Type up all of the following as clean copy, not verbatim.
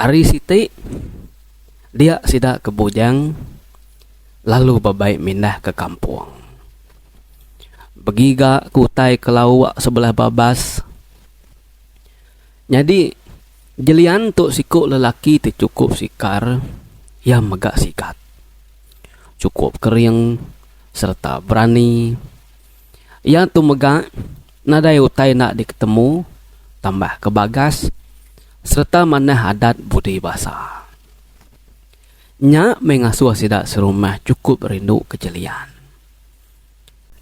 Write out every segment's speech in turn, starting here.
Ari siti, dia sida ke bujang lalu bebai mindah ke kampung. Begiga ke utai ke lauk sebelah babas. Nyadi, Jelian tu siku lelaki ti chukup sikar, iya mega sigat. Chukup kering sereta berani. Iya tu mega nadai utai enda diketemu tambah ke bagas sereta manah adat budi basa. Nya meh ngasuh sida serumah chukup rindu ke Jelian.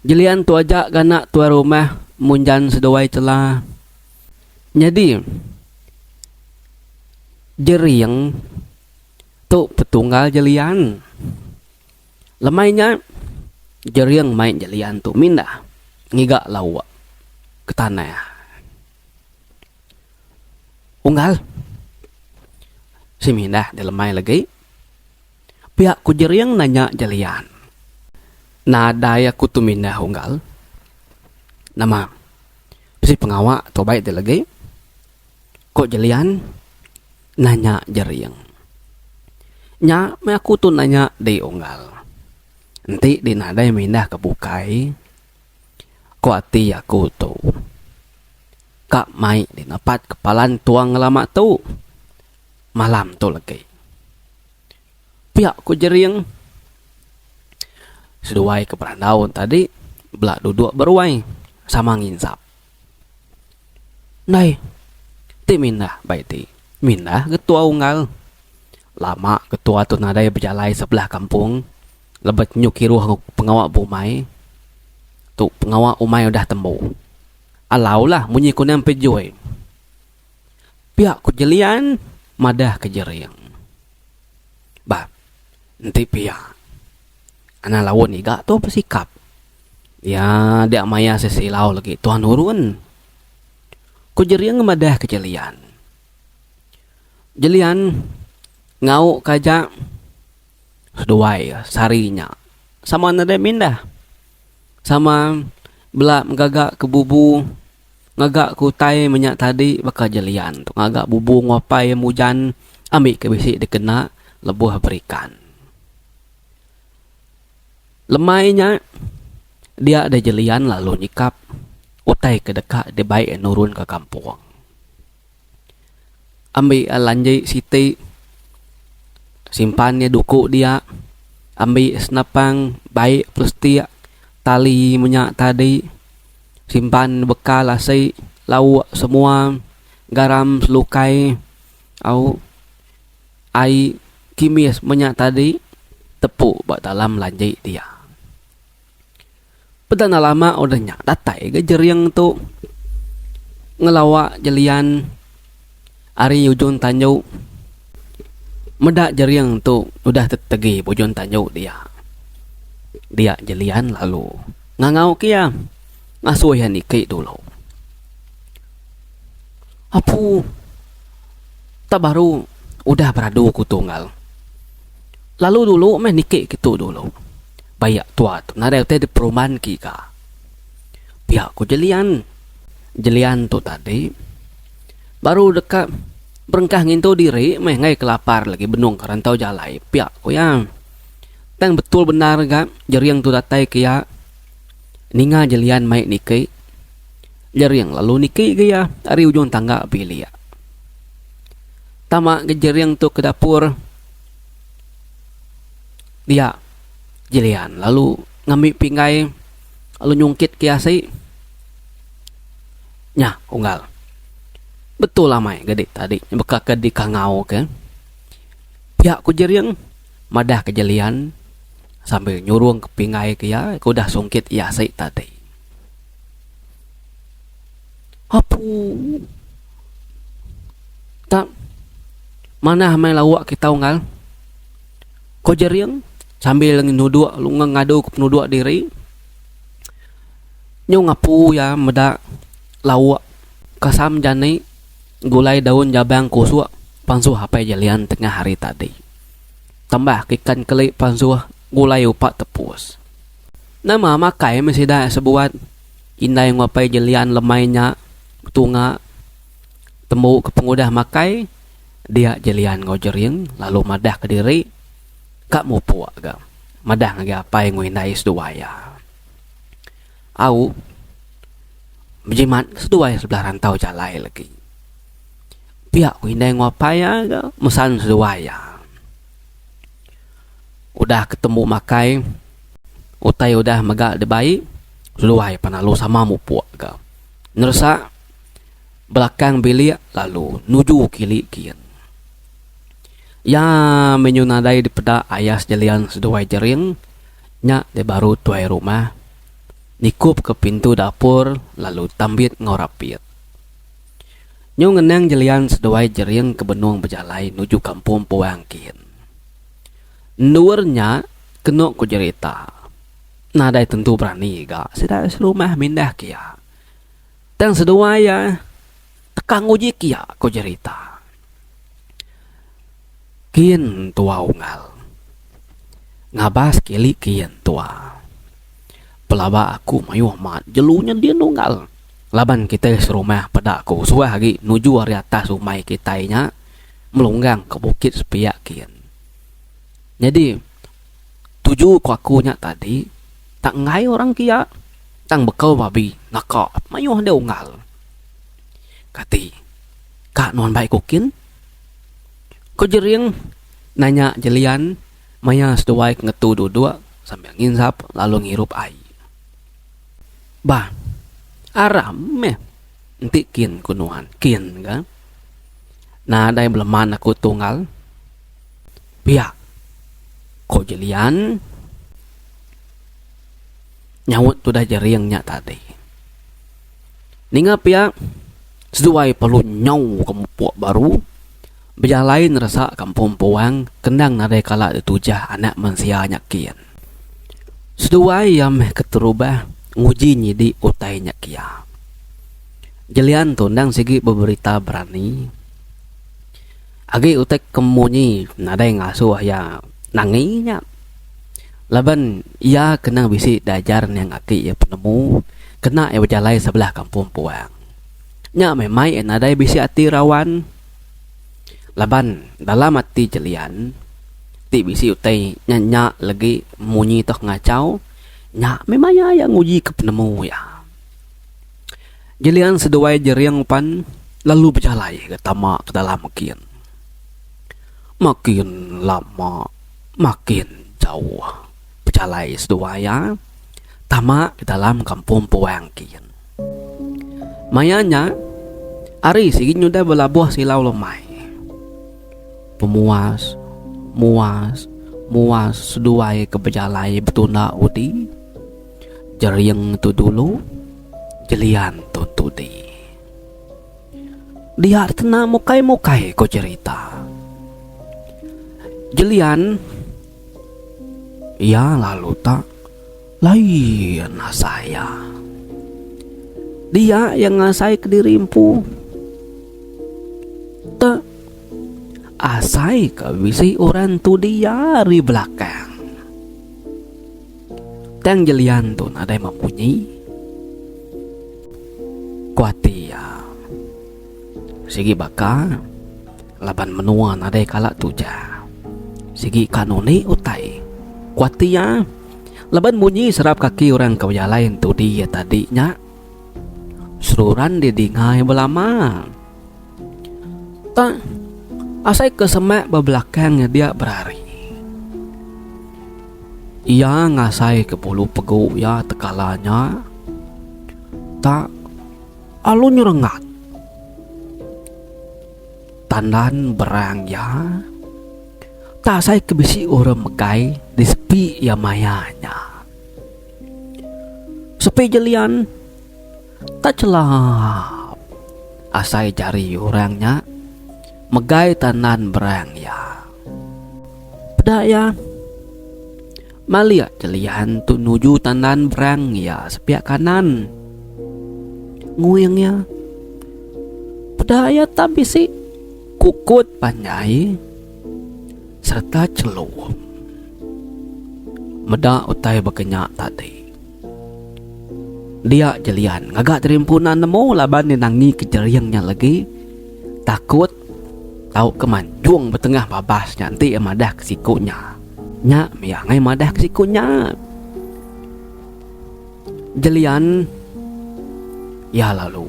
Jelian tu aja ga anak tuai rumah Munjan seduai Chela. Nyadi Jering tu petunggal Jelian. Lemai nya Jering mai Jelian tu mindah ngiga lauk ke tanah. Unggal si mindah di lemai lagi. Pia ku Jering nanya Jelian. Nadai aku tu mindah unggal. Nama bisi pengawa tu bai ti legi? Ku Jelian nanya Jering. Nya meh aku tu nanya di unggal. Enti di nadai mindah ke bukai, ku ati aku tu. Ka mai di nepat ke palan tuang ngelama tu malam tu legi. Pia ku Jering. Seduai ke berandau tadi bela duduk beruai sama nginsap. Ndai ti mindah bai ti mindah ketua unggal. Lama ketua tu nadai bejalai sebelah kampung lebuh nyu kiruh enggau pengawa bumai. Tu pengawa umai udah tembu. Alau lah munyi ku nang pejui. Pia ku Jelian madah ke Jering. Bah, enti pia, anang laun iga tu besikap. Iya dia maya sesilau lagi tuan nurun. Ku Jering madah ke Jelian. Jelian ngauk ke aja seduai sehari nya sama nadai mindah. Sama bela gaga ke bubu. Ngaga ke utai menya tadi baka jelian tu ngaga bubu nguapai mujan ambi ke bisi dikena lebuh berikan. Lemai nya dia deh jelian lalu nyikap utai ke deka dibai nurun ke kampung. Ambi lanji siti simpan iya duku dia ambi senapang bai plastik tali menya tadi simpan bekal asi lauk semua garam selukai au ai kimis menya tadi tepu ba dalam lanji dia. Peda enda lama udah nya datai ga jering tu ngelawa jelian ari ujung tanju. Meda jering tu udah tetegi ba ujung tanju dia. Dia jelian lalu ngangau ke iya ngasuh iya niki dulu. Apu tak baru udah beradu ku tunggal. Lalu dulu meh niki kitu dulu. Bayak tua tu nadai utai diperuman ke iga. Pia ku Jelian. Jelian tu tadi baru deka berengkah ngintu diri meh enggai ke lapar lagi benung ke rantau jalai pia ku iya. Tang betul bendar ga jering tu datai ke iya ninga Jelian mai niki. Jering lalu niki ga iya ari ujung tangga bilik. Tama ga jering tu ke dapur. Dia Jelian lalu ngambi pinggai lalu nyungkit ke asi. Nya unggal. Betul amai ga dik tadi baka ke dikangau ke. Pia ku Jering madah ke Jelian sambil nyurung ke pinggai ke iya ke udah sungkit iya asi tadi. Apu. Tak manah amai lauk kita unggal. Ko Jering sambil nuduk lalu ngadu ke penuduk diri. Nyu ngapu iya meda lauk kasam jani gulai daun jabang kusuk pansuh apai Jelian tengah hari tadi. Tambah ke ikan keli pansuh gulai upa tepus. Nama makai meh sida sebuat indai enggau apai Jelian lemai nya betunga tembu ke pengudah makai. Dia Jelian enggau Jering lalu madahka diri ka mupuk ga madah ngagai apai enggau indai seduai iya. Au bejimat ke seduai sebelah rantau jalai lagi. Pia ku indai enggau apai iya ga mesan seduai iya. Udah ke tembu makai utai udah mega dibai seduai pan lalu sama mupuk ga neresa belakang bilik lalu nuju kili kin. Iya meh nyu nadai dipeda ayas jelian seduai jering nya deh baru tuai rumah nikup ke pintu dapur lalu tambit enggau rapit. Nyu ngenang jelian seduai jering ke benung bejalai nuju kampung puang kin. Endur nya kenu ku jerita nadai tentu berani ga sida serumah mindah kia. Tang seduai iya teka nguji kia ku jerita. Kin tua unggal. Ngabas kili kin tua. Pelaba aku mayuh mat jelu nya din unggal. Laban kitai serumah peda ku suah agi nuju ari atas umai kitai nya melunggang ke bukit sepiak kin. Nyadi tuju ku aku nya tadi tak enggai orang kia. Tang bekau babi naka mayuh deh unggal. Kati ka nuan bai ku kin? Ku Jering nanya Jelian maya seduai ke ngetu duduk sambil nginsap lalu ngirup ai. Bah aram meh enti kin ku nuan kin ga. Nadai beleman aku tunggal. Pia ku Jelian. Nyaut tudah jering nya tadi. Ninga pia, seduai perlu nyau ke mupuk baru bejalai neresa kampung puang kendang nadai kala ditujah anak mensia nya kin. Seduai iya meh keterubah nguji nyidi utai nya kia. Jelian tu endang sigi beberita berani. Agi utai ke munyi nadai ngasuh iya nangi nya. Laban iya kena bisi diajar niang aki iya penemu kena iya bejalai sebelah kampung puang. Nya meh mai iya nadai bisi ati rawan. Laban dalam ati jelian ti bisi utai nya nya legi munyi tok ngachau nya meh maya iya nguji ke penemu iya. Jelian seduai jering pan lalu bejalai ke tama ke dalam kin. Makin lama makin jauh pejalai seduai iya tama ke dalam kampung puang kin. Maya nya hari sigi nyudah belabuh silau lemai. Pemuas muas muas seduai ke bejalai betunda udi jering tu dulu jelian tu tudi. Dia kena mukai-mukai ko cherita. Jelian iya lalu tak lain asai iya. Dia iya ngasai kediri empu. Te asai ke bisi orang tudi iya ari belakang. Tang jelian tu nadai memunyi. Ku ati iya. Sigi baka laban menua nadai kala tujah. Sigi ka nundi utai. Ku ati iya. Laban munyi serap kaki orang ke bejalai entudi iya tadi nya seruran didinga iya belama. Tang asai ke semak ba belakang iya dia berari. Iya ngasaika bulu pegu iya tekala nya tak alu nyerengat. Tandan berang iya tak asai ke bisi orang megai di sepi iya maya nya. Sepi jelian tak chelap asai jari orang nya megai tandan berang iya. Peda iya, malik jelian tu nuju tandan berang iya sepiak kanan. Nguing iya, peda iya tak bisi kukut panjai sereta chelum. Meda utai baka nya tadi. Dia jelian ngaga diri empu enda nemu laban iya nangi ke jering nya lagi takut. Tauka manjung ba tengah babas nya enti iya madah ke siku nya. Nya mih iya angai madah ke siku nya. Jelian iya lalu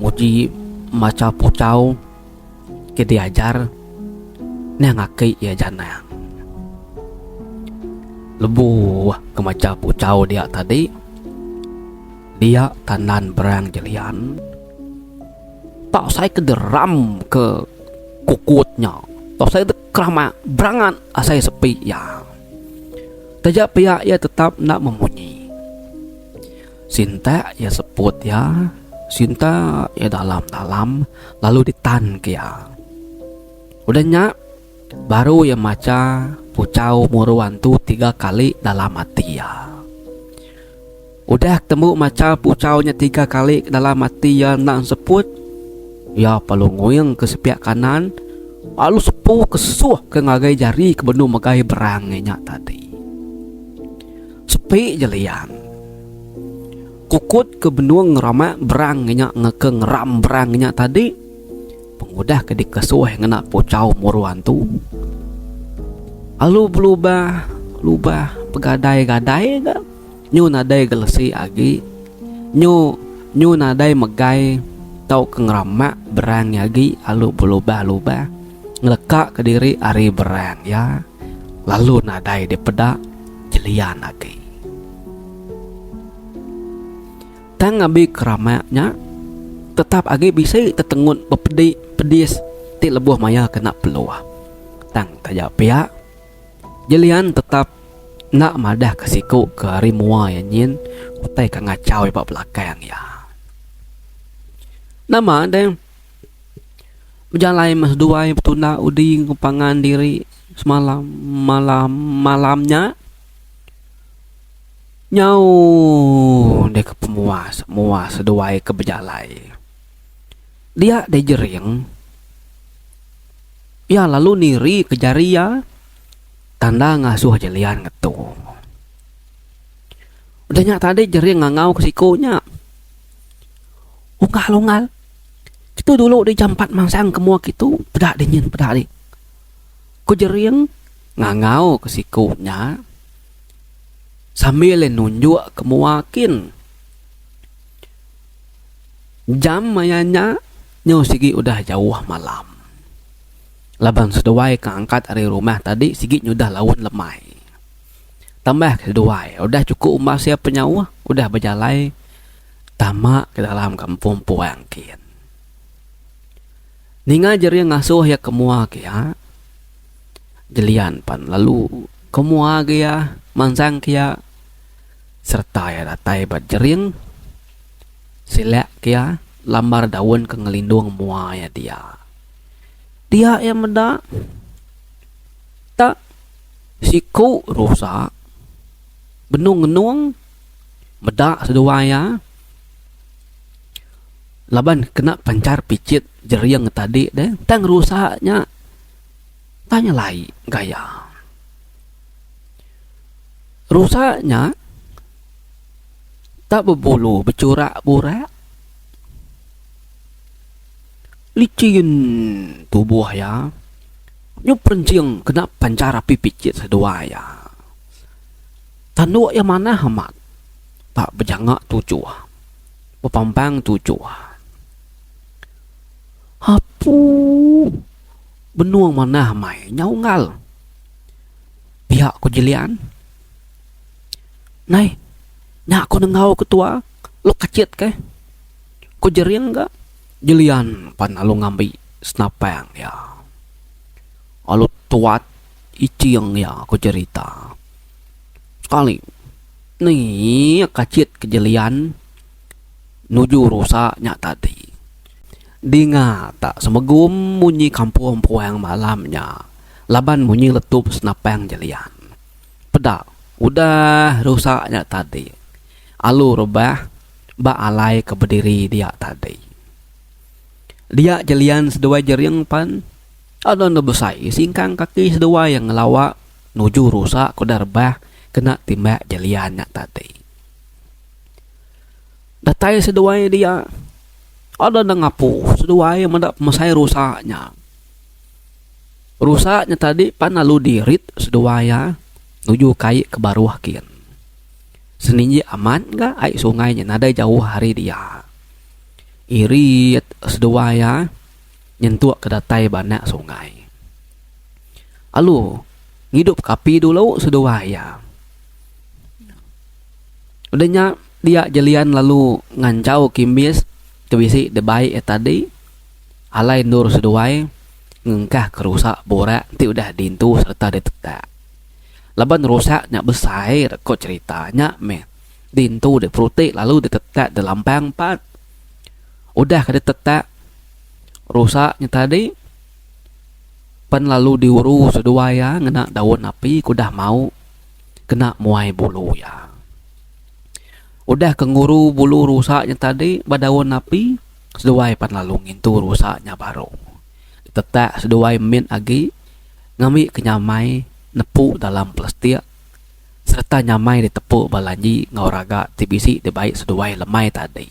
nguji macha puchau ke diajar niang aki iya Janang. Lebuh ke macha puchau dia tadi dia tandan berang Jelian. Tak sai ke deram ke kukut nya. Tak sai ke keramak berangat asai sepi iya. Taja pia iya tetap enda memunyi. Sintak iya seput iya, sintak iya dalam-dalam lalu ditan ke iya. Udah nya baru iya macha puchau muru antu tiga kali dalam ati iya. Udah tembu macha puchau nya tiga kali ke dalam ati iya enda enseput, iya perlu nguing ke sepiak kanan lalu sepu ke suh ke ngagai jari ke benung megai berang iya nya tadi. Sepi jelian. Kukut ke benung ngeramak berang iya nya ke ngeram berang iya nya tadi pengudah ke dikesuh ngena puchau muru antu lalu belubah lubah begadai gadai ga. Nyu nadai gelesi agi. Nyu nyu nadai megai tauka ngeramak berang iya agi alu belubah-lubah ngeleka kediri ari berang iya lalu nadai dipeda jelian agi. Tang abi keramak nya tetap agi bisi tetengut bepedi pedis ti lebuh maya kena peluh. Tang taja pia. Jelian tetap enda madahka siku ke ari mua iya nyin utai ke ngachau iya ba belakang iya. Nama deh bejalai meh seduai betunda udi enggau pangan diri semalam malam malam nya nyau deh ke pemuas muas seduai ke bejalai. Dia deh jering. Iya lalu niri ke jari iya tanda ngasuh Jelian ngetu. Udah nya tadi Jering ngangau ke siku nya. Unggal unggal. Kitu dulu di jampat mansang ke mua kitu peda di nyin peda di. Ku Jering ngangau ke siku nya sambil iya nunjuk ke mua kin. Jam maya nya nyau sigi udah jauh malam. Laban seduai ke angkat ari rumah tadi sigi nyudah laun lemai. Tambah ke seduai udah chukup umbas iya penyauh udah bejalai tama ke dalam kampung puang kin. Ninga jering ngasuh iya ke mua ke iya, Jelian pan lalu ke mua agi iya mansang ke iya sereta iya datai ba jering. Silak ke iya lambar daun ke ngelindung mua iya dia. Dia iya meda tak siku rusa benung ngenung meda seduai iya laban kena panchar pichit jering tadi deh tang rusa nya tang nyelai gaya. Rusa nya. Tak bebulu bechurak burak. Licin tubuh iya. Nyu perenching kena panchar api pichit seduai iya. Tanduk iya manah amat. Tak bejanga tujuh. Bepampang tujuh. Apu. Benung manah amai nyau unggal. Pia ku Jelian. Nai, nya ku nenggau ketua, lu kachit keh. Ku Jering ga, Jelian pan lalu ngambi senapang iya. Lalu tuat iching iya ku jerita. Sekali ni kachit ke Jelian nuju rusa nya tadi. Dinga tak semegum munyi kampung puang malam nya laban munyi letup senapang Jelian. Peda udah rusa nya tadi alu rebah ba alai ke bediri dia tadi. Dia jelian seduai jering pan anu enda besai singkang kaki seduai iya ngelawa nuju rusa ke udah rebah kena timbak jelian nya tadi. Datai seduai dia anu enda ngapu seduai meda pemesai rusa nya. Rusa nya tadi pan lalu dirit seduai iya nuju ke ai ke baruh kin. Seninjik amat ga ai sungai nya nadai jauh ari dia. Irit seduai iya nyentuk ke datai ba anak sungai. Lalu ngidup ke api dulu seduai iya. Udah nya dia Jelian lalu nganchau kimbis ke bisi dibai iya tadi alai endur seduai ngengkah ke rusa burak ti udah diintu sereta ditetak. Laban rusa nya besai ko cherita nya meh diintu diperuti lalu ditetak delampang pat. Udah ke ditetak rusa nya tadi pen lalu diuru seduai iya ngena daun api ke udah mau. Kena muai bulu iya. Udah ke nguru bulu rusa nya tadi ba daun api, seduai pan lalu ngintu rusa nya baru. Ditetak seduai mit agi ngambi ke nyamai nepu dalam plastik sereta nyamai ditepu ba lanji enggau raga ti bisi dibai seduai lemai tadi.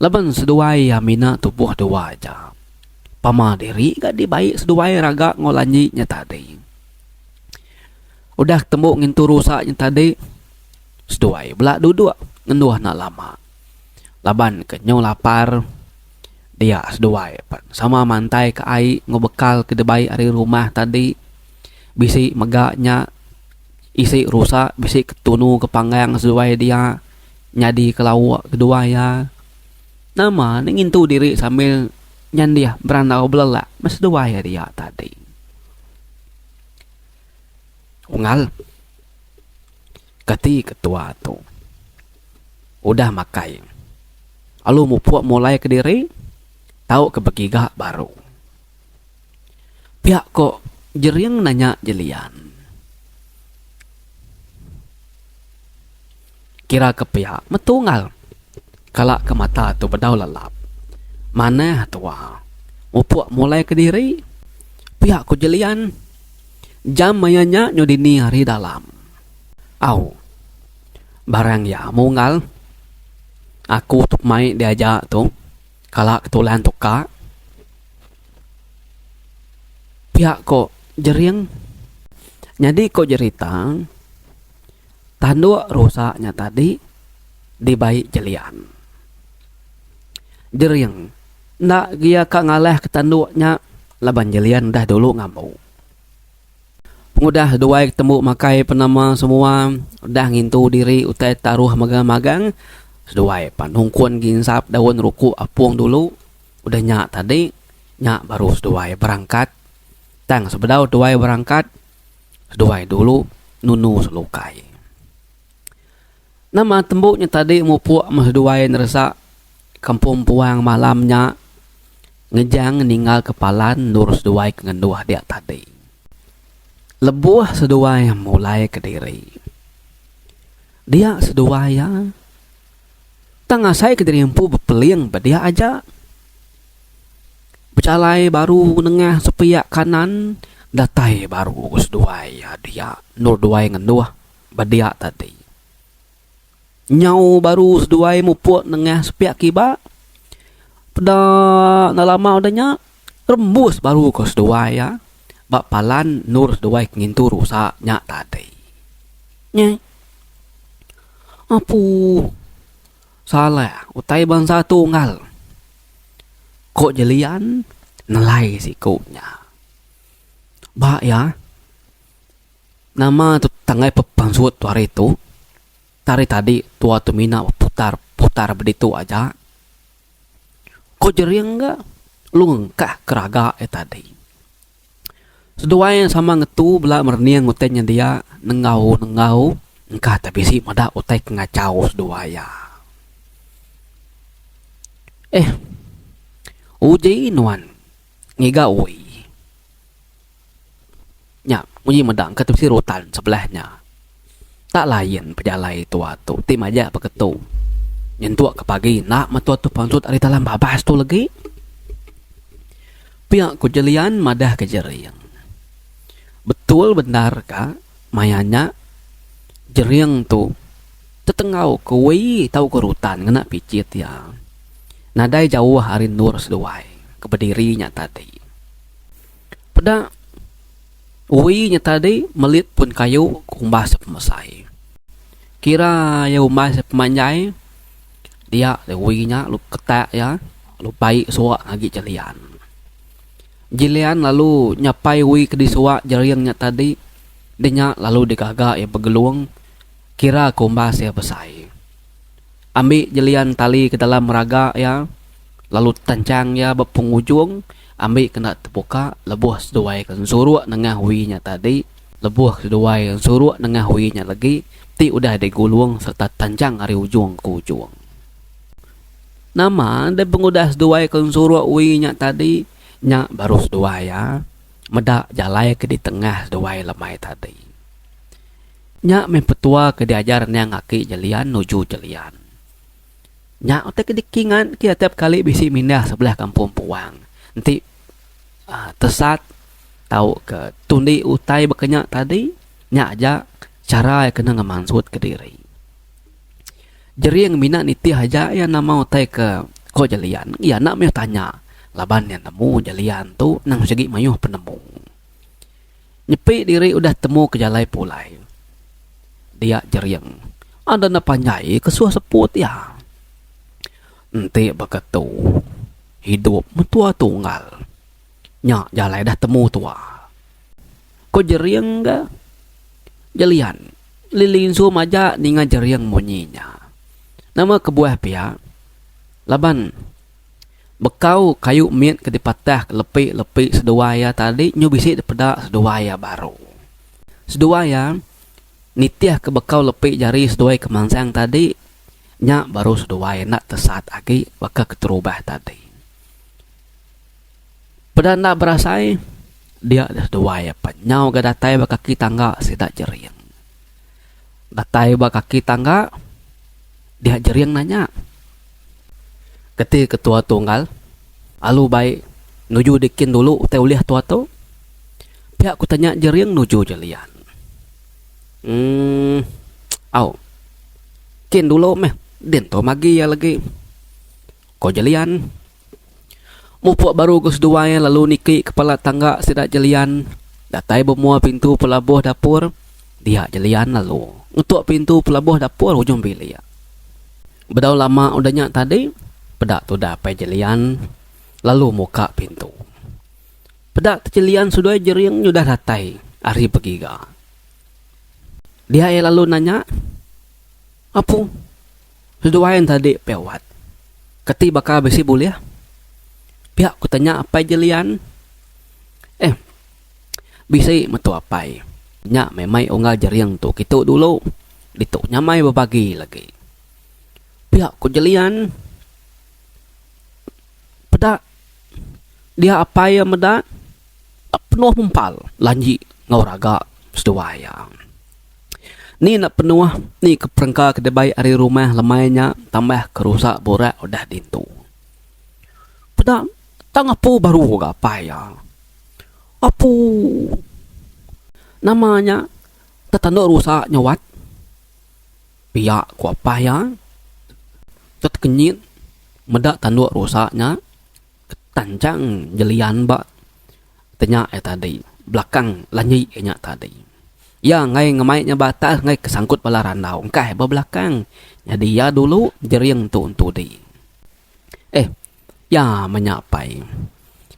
Laban seduai iya mina tubuh dua aja. Pama diri ga dibai seduai raga enggau lanji nya tadi. Udah tembu ngintu rusa nya tadi, seduai bela duduk ngenduh enda lama. Laban ke nyu lapar, dia seduai pan sama mantai ke ai enggau bekal ke dibai ari rumah tadi. Bisi mega nya isi rusa bisi ke tunu ke panggang seduai dia nyadi ke lauk keduai iya. Nama ne ngintu diri sambil nyandih berandau belelak meh seduai dia tadi. Unggal. Kati ketua tu udah makai lalu mupuk mulai kediri tau ke begiga baru. Pia ko Jering nanya Jelian. Kira ke pia metu unggal kala ke mata tu bedau lelap. Manah tua mupuk mulai kediri pia ko Jelian. Jam maya nya nyu dini hari dalam. Au. Barang iya munggal. Aku tu mai diaja tu kala ke tulang tukak. Pia ko Jering. Nyadi ko jerita tanduk rusa nya tadi dibai Jelian. Jering enda gia ka ngalah ke tanduk nya laban Jelian udah dulu ngambu. Pengudah seduai tembu makai penama semua udah ngintu diri utai taruh magang-magang seduai pan nungkun ginsap daun ruku apung dulu udah nya tadi nya baru seduai berangkat tang sebedau seduai berangkat seduai dulu nunu selukai. Nama tembu nya tadi mupuk meh seduai neresa kampung puang malam nya ngejang ninggal ke palan endur seduai ke ngenduh dia tadi. Lebuh seduai mulai kediri dia seduai iya tang asai kediri empu bepeling ba dia aja. Bejalai baru nengah sepiak kanan datai baru seduai iya dia endur duai ngenduh. Ba dia tadi. Nyau baru seduai mupuk nengah sepiak kiba. Peda enda lama udah nya rembus baru ko seduai iya ba palan endur seduai ke ngintu rusa nya tadi. Nyeh. Apu salah utai bansa tu unggal. Ko Jelian nelai siku nya. Ba iya. Nama tu tanggai pepansut tu hari tu. Tari tadi tua tu mina beputar putar beditu aja. Ko Jering ga lu ngengkah ke raga iya tadi. Seduai sama ngetu bela merening utai nyendia nenggau nenggau engka te bisi meda utai ke ngachau seduai iya. Eh uji nuan ngiga ui. Nya uji meda engka ti bisi rutan sebelah nya. Tak lain pejalai tua tu ti majak beketu nyentuk ke pagi enda meh tua tu pansut ari dalam babas tu legi. Pia ku Jelian madah ke Jering. Betul bendar ka maya nya Jering tu tetenggau ke wi tauka rutan ngena pichit iya. Nadai jauh ari endur seduai ke bediri nya tadi. Peda. Wi nya tadi melit pun kayu ke umbas pemesai. Kira iya umbas pemanjai dia wi nya lalu ketak iya lalu bai suak agi jelian. Jelian lalu nyapai wi ke disuak jering nya tadi deh nya lalu digaga iya begelung kira ke umbas iya besai. Ambi jelian tali ke dalam raga iya lalu tanchang iya ba pengujung ambi kena tebuka lebuh seduai ke ensuruk nengah wi nya tadi lebuh seduai ensuruk nengah wi nya legi ti udah digulung sereta tanchang ari ujung ke ujung. Nama deh pengudah seduai ke ensuruk wi nya tadi nya baru seduai iya meda jalai ke ditengah seduai lemai tadi. Nya meh petua ke diajar niang aki Jelian nuju Jelian. Nya utai ke dikingat ke iya tiap kali bisi mindah sebelah kampung puang. Enti uhh tesat tauka tundi utai baka nya tadi, nya aja chara iya kena ngemansut kediri. Jering mina nitih aja iya nama utai ke ko Jelian. Iya enda mayuh tanya laban iya nemu Jelian tu nang sigi mayuh penemu. Nyepi diri udah temu ke jalai pulai. Dia jering. Ada enda panjai ke suah seput iya. Enti baka tu, hidup mentua tunggal. Nya jalai dah temu tua. Ko jering ga Jelian. Lilinsum aja ninga jering munyi nya. Nama kebuah pia? Laban. Bekau kayu mit ke dipatah ke lepi-lepi seduai iya tadi nyu bisi dipeda seduai iya baru. Seduai iya nitih ke bekau lepi jari seduai ke mansang tadi nya baru seduai enda tesat agi baka keterubah tadi. Peda enda berasai dia deh seduai iya pan nyau ga datai ba kaki tangga sida jering. Datai ba kaki tangga dia jering nanya. Keti ketua tunggal alu bai nuju dikin dulu utai ulih tua tu. Pia ku tanya Jering nuju Jelian. Emm au kin dulu meh din tu magi iya legi ko Jelian. Mupuk baru ku seduai lalu niki kepala tangga sida Jelian datai ba mua pintu pelabuh dapur dia Jelian lalu ngetuk pintu pelabuh dapur ujung bilik. Bedau lama udah nya tadi, peda tudah Apai Jelian lalu muka pintu. Peda te Jelian seduai Jering nyudah datai ari begiga. Dia iya lalu nanya, Apu, seduai enti tadi pia wat. Keti baka bisi bulih? Pia ku tanya Apai Jelian. Eh. Bisi metu apai. Nya meh mai unggal jering tu kitu dulu. Ditu nyamai bebagi lagi. Pia ku Jelian. Peda dia apai iya meda tak penuh mempal lanji enggau raga seduai iya. Ni enda penuh ni ke perengka ke dibai ari rumah lemai nya tambah ke rusa burak udah dintu. Peda tang apu baru ga apai iya. Apu. Nama nya tetandu rusa nya wat. Pia ku apai iya. Tekenyit meda tandu rusa nya ketanchang jelian ba tenya iya tadi belakang lanyi iya nya tadi. Iya enggai ngemai nya ba atas enggai ke sangkut bala randau engkah ba belakang. Nyadi iya dulu jering tu entudi. Eh, iya menya apai.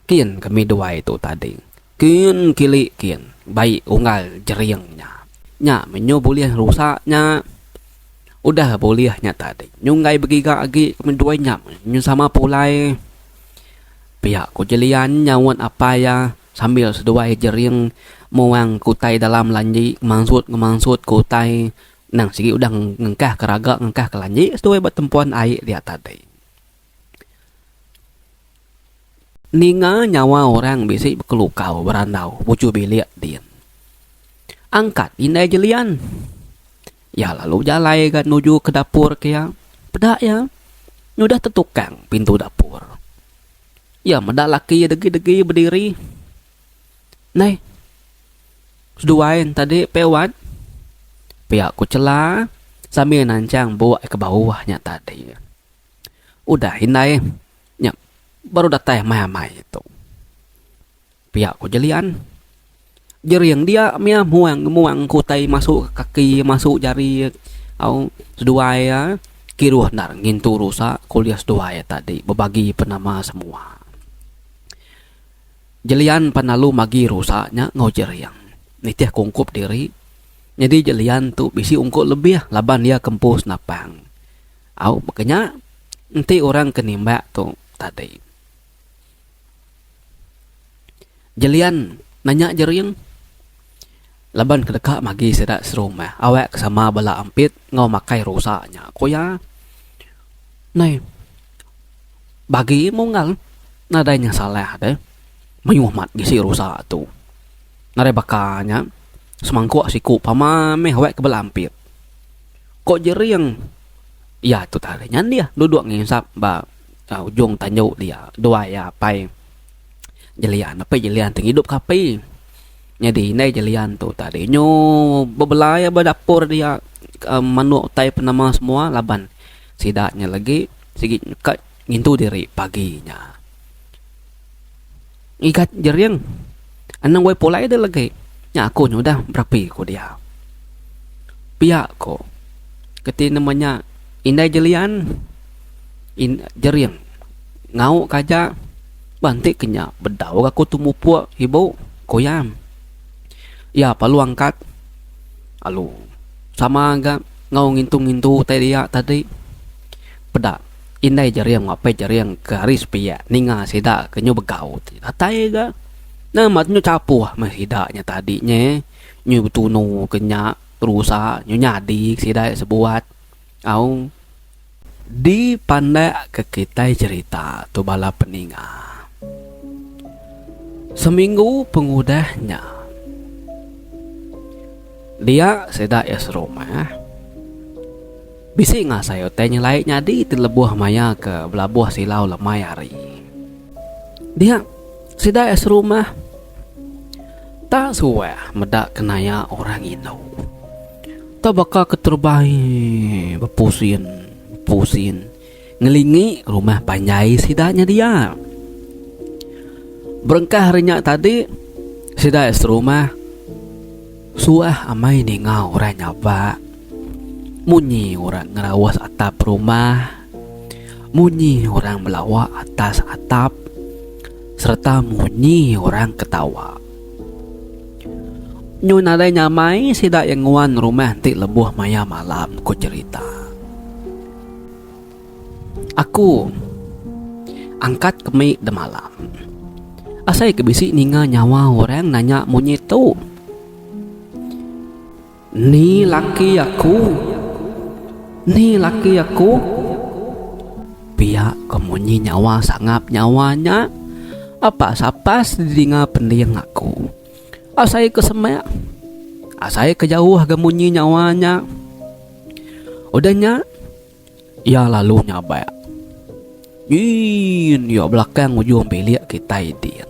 Kin kami duai tu tadi. Kin kili kin, bai unggal jering nya. Nya meh nyu bulih rusa nya. Udah bulih nya tadi, nyu enggai begiga agi kami duai nya meh nyu sama pulai. Pia ku Jelian nyaut apai iya sambil seduai jering muang ke utai dalam lanji ngemansut ngemansut ke utai. Nang sigi udah ngengkah ke raga ngengkah ke lanji seduai ba tempuan ai dia tadi. Ninga nyawa orang bisi bekelukau berandau buju bilik din. Angkat indai Jelian. Iya lalu bejalai ga nuju ke dapur ke iya. Peda iya nyudah tetukang pintu dapur. Iya meda laki iya degi-degi bediri. Nai. Seduai tadi pia wat. Pia ku Chela sambil nanchang buk ke bauh nya tadi. Udah indai nya baru datai amai-amai tu. Pia ku Jelian. Jering dia mih muang muang ke utai masu kaki masu jari au seduai iya kiruh endar ngintu rusa ke ulih seduai iya tadi bebagi penama semua. Jelian pan lalu magi rusa nya enggau jering nitih ke ungkup diri. Nyadi jelian tu bisi ungkup lebih laban iya ke empu senapang. Au baka nya enti orang ke nimbak tu tadi. Jelian nanya jering laban ke deka magi sida serumah awak ke sama bala ampit enggau makai rusa nya ku iya. Nai bagi munggal nadai nya salah deh mayuh amat bisi rusa tu. Nadai baka nya semangkuk siku pama meh awak ke bala ampit. Ko Jering iya tu tadi nyandih duduk nginsap ba ujung tanju dia duai iya apai Jelian. Apai Jelian ti ngidup ke api. Nyadi indai Jelian tu tadi nyu bebela iya ba dapur dia manuk utai penama semua laban sida nya lagi sigi ka ngintu diri pagi nya. Ngigat Jering anang wai pulai deh lagi nya aku nyudah berapi ku dia. Pia ko keti nama nya indai Jelian in Jering ngau ka aja ba enti ke nya bedau ga aku tu mupuk ibu ku iya. Iya perlu angkat lalu sama ga enggau ngintu ngintu utai dia tadi peda. Indai jering enggau apai jering ke ari sepiak ninga sida ke nyu begau ti datai ga. Nama nyu chapuh meh sida nya tadi nye nyu betunu ke nya rusa nyu nyadi sida sebuat au. Dipandak ke kitai cherita tu bala peninga. Seminggu pengudah nya. Dia sida iya serumah. Bisi ngasai utai nyelai nyadi ti lebuh maya ke belabuh silau lemai hari. Dia sida iya serumah tak suah meda kenaya orang indu. Tau baka ke terebai bepusin pusin ngelingi rumah panjai sida nya dia. Berengkah ari nya tadi sida iya serumah suah amai ninga orang nyabak. Munyi orang ngerawas atap rumah, munyi orang belawa atas atap sereta munyi orang ketawa. Nyu nadai nyamai sida iya nguan rumah enti lebuh maya malam, ku cherita. Aku angkat kemi demalam. Asai ke bisi ninga nyawa orang nanya munyi tu. Ni laki aku? Ni laki aku? Pia ke munyi nyawa sangap nyawa nya apas-apas didinga pending aku. Asai ke semak, asai ke jauh ga munyi nyawa nya. Udah nya, iya lalu nyabak. Nyin iya belakang ujung bilik kitai din.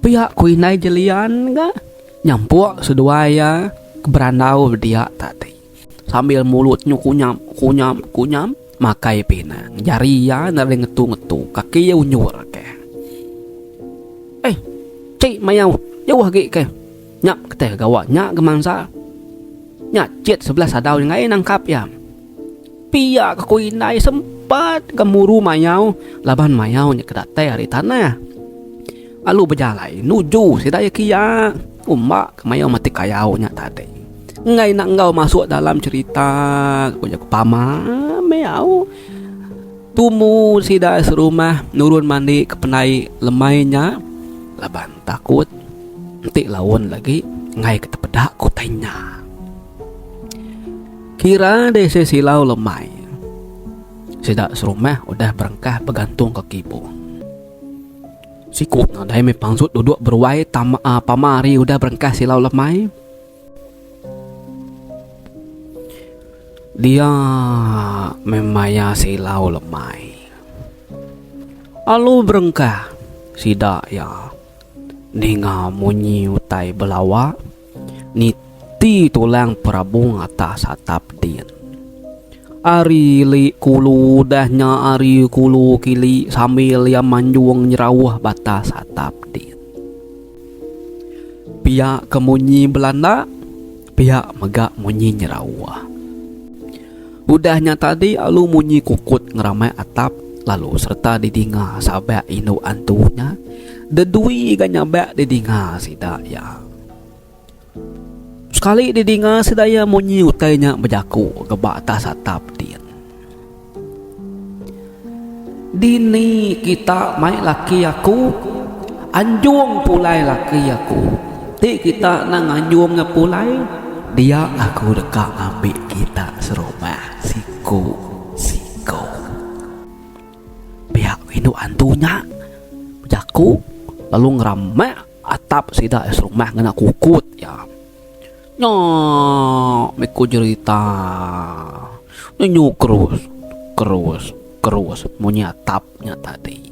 Pia ku indai Jelian ga nyampuk seduai iya ke berandau dia tadi sambil mulut nyu kunyam kunyam kunyam makai pinang jari iya nadai ngetu ngetu kaki iya unjur ke. Eh chi mayau jauh agi ke nya keteh gawa nya ga mansa nya chit sebelah sadau enggai nangkap iya. Pia ke ku indai sempat ga muru mayau laban mayau nya ke datai ari tanah. Lalu bejalai nuju sida iya kiya umba ke mayau mati kayau nya tadi. Enggai enda enggau masuk dalam cherita ku jaku pama meh au. Tumu sida serumah nurun mandi ke pendai lemai nya laban takut enti laun lagi enggai ke tepeda ku utai nya. Kira deh sesilau lemai. Sida serumah udah berengkah begantung ke kibung. Siku nadai meh pansut duduk beruai tama pama hari udah berengkah silau lemai. Dia meh maya silau lemai. Alu berengkah sida iya ninga munyi utai belawa. Niti tulang perabung atas atap din. Ari ili kulu udah nya ari kulu kili sambil iya manjung nyerauh batas atap din. Pia ke munyi belanda, pia mega munyi nyerauh. Udah nya tadi alu munyi kukut ngeramai atap lalu sereta didinga sabak indu antu nya dedui ga nyabak didinga sida iya. Sekali didinga sida iya munyi utai nya bejaku ga ba atas atap din. Dini kita mai laki aku anjung pulai laki aku. Ti kita enda nganjung iya pulai dia aku deka ngambi kita serumah siku siku. Pia indu antu nya bejaku lalu ngeramak atap sida serumah ngena kukut iya. Nya meh ku jerita nyu kerus kerus kerus munyi atap nya tadi.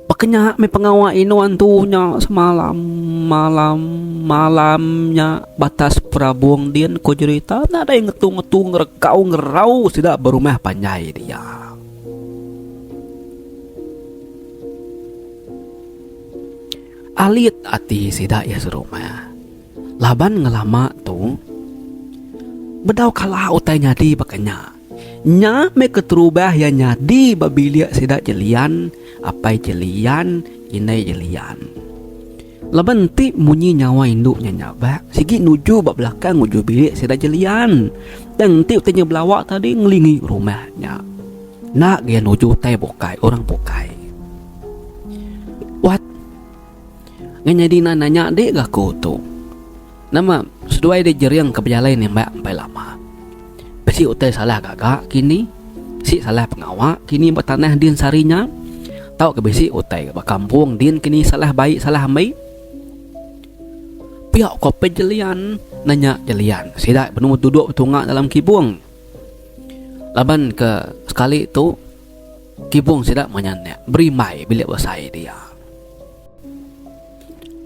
Baka nya meh pengawa indu antu nya semalam malam malam nya batas perabung din ku jerita nadai ngetu ngetu ngeregau ngerau sida berumah panjai dia. Alit ati sida iya serumah laban ngelama tu bedau kala utai nyadi baka nya. Nya meh keterubah iya nyadi ba bilik sida Jelian, apai Jelian, indai Jelian. Laban enti munyi nyawa indu nya nyabak sigi nuju ba belakang nuju bilik sida Jelian. Tang enti utai nya belawa tadi ngelingi rumah nya. Enda ga iya nuju utai bukai orang bukai. Wat. Ngan nyadi nan nanya dik ga aku tu. Nama seduai dik jering ke bejalai nimbak empai lama. Bisi utai salah gaga kini, bisi salah pengawa kini ba tanah din sehari nya tauka bisi utai ba kampung din kini salah bai salah ambi. Pia ko Pejelian nanya Jelian sida benung duduk betunga dalam kibung. Laban ke sekali tu. Kibung sida menyanak berimbai bilik besai dia.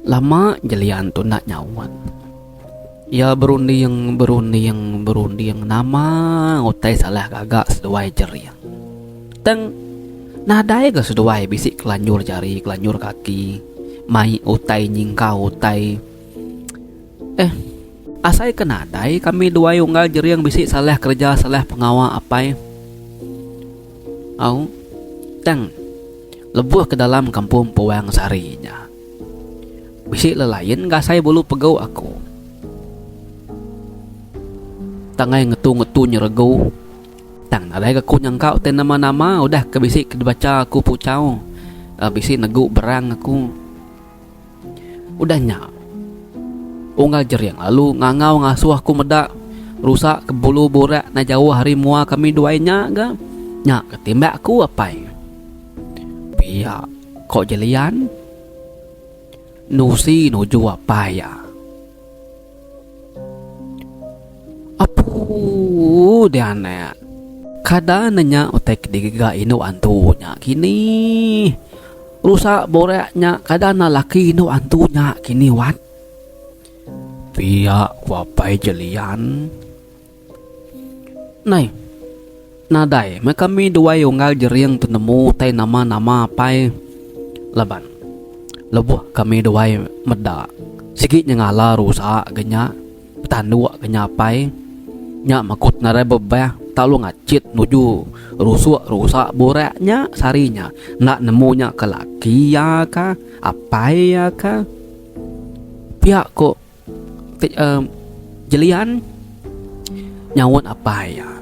Lama Jelian tu enda nyaut. Iya berunding, berunding, berunding nama utai salah gaga seduai Jering. Tang nadai ga seduai bisi kelanjur jari kelanjur kaki mai utai nyingkau utai. Eh asai ke nadai kami duai unggal Jering bisi salah kereja salah pengawa apai. Au. Tang, lebuh ke dalam kampung puang sehari nya, bisi lelain gasai bulu pegu aku. Tang ai ngetu-ngetu nyeregu. Tang nadai ga aku nyangka utai nama-nama udah ke bisi ke dibacha aku puchau, bisi negu berang aku. Udah nya, Unggal Jering lalu ngangau ngasuh aku meda rusa ke bulu burak enda jauh ari mua kami duai nya ga. Nya ke timbak aku apai. Pia ko Jelian nusi nuju apai iya. Apu deh anak. Kada ne nya utai ke digiga indu antu nya kini. Rusa borak nya kada ne laki indu antu nya kini wat. Pia ku apai Jelian. Nai. Nadai meh kami duai unggal jering tu nemu utai nama-nama apai laban lebuh kami duai meda sigi nyengala rusa ga nya betanduk ga nya apai nya mekut nadai bebah tau lu ngachit nuju rusuk rusa burak nya sehari nya enda nemu nya ke laki iya ka apai iya ka pia ko Jelian nyaut apai iya.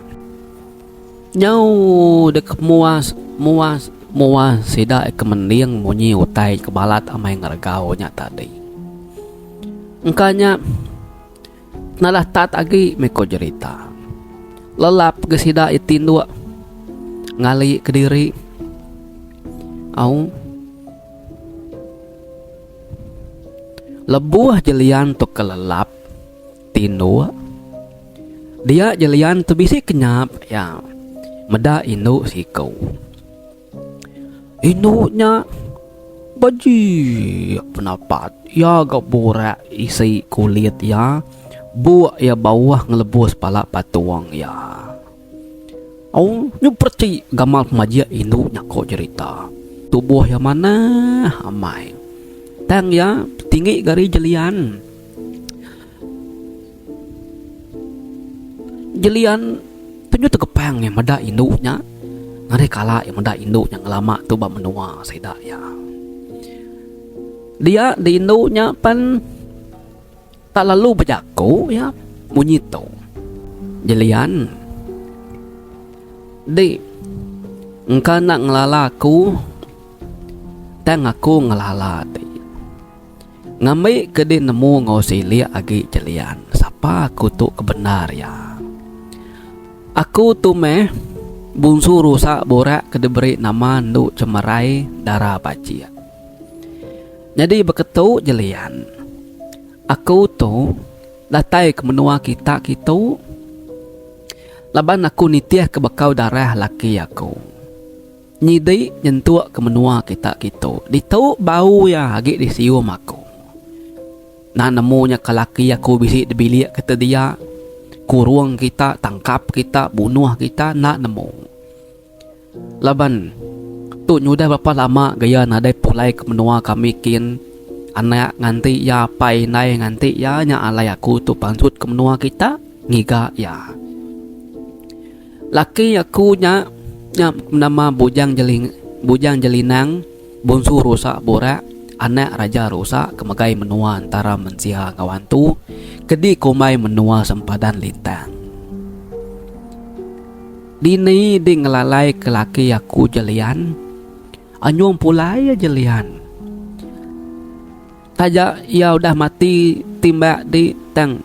Nyau deka muas muas muas sida ke mending munyi utai ke balat amai ngeregau nya tadi. Engka nya nalah tat agi meh ko jerita. Lelap ga sida iya tinduk ngali kediri au. Lebuh jelian tu ke lelap tinduk, dia jelian tu bisi kenyap iya meda indu siku. Indu nya bejik penapat iya ga burak isi kulit iya, buk iya bauh ngelebus pala patung iya. Au nyu pereti gamal pemajik indu nya ko jerita. Tubuh iya manah amai. Tang iya tinggi ga ari Jelian. Jelian penyu tegepang iya meda indu nya ngagai kala iya meda indu nya ngelama tu ba menua sida iya. Dia di indu nya pen tak lalu bejaku iya munyi tu. Jelian di engka enda ngelala aku tang aku ngelala ti. Ngambi ke di nemu enggau silik agi jelian sapa aku tu ke bendar iya. Aku tu meh bunsu rusa burak ke diberi nama endu Chemerai Dara Bajik. Nyadi beketu jelian aku tu datai ke menua kita kitu laban aku nitih ke bekau darah laki aku. Nyidi nyentuk ke menua kita kitu. Ditu bau iya agi disium aku. Enda nemu nya ke laki aku bisi dibilik kita dia. Kurung kita, tangkap kita, bunuh kita enda nemu. Laban tu nyudah berapa lama gaya nadai pulai ke menua kami kin. Anak nganti iya, apai indai nganti iya nya alai aku tu pansut ke menua kita ngiga iya. Laki aku nya nya nama Bujang Jeling Bujang Jelinang Bunsu Rusa Burak anak Raja Rusa ke megai menua entara mensia enggau antu ke dikumbai menua Sempadan Lintang. Dini di ngelalai ke laki aku Jelian anyung pulai iya Jelian. Taja iya udah mati timbak di tang.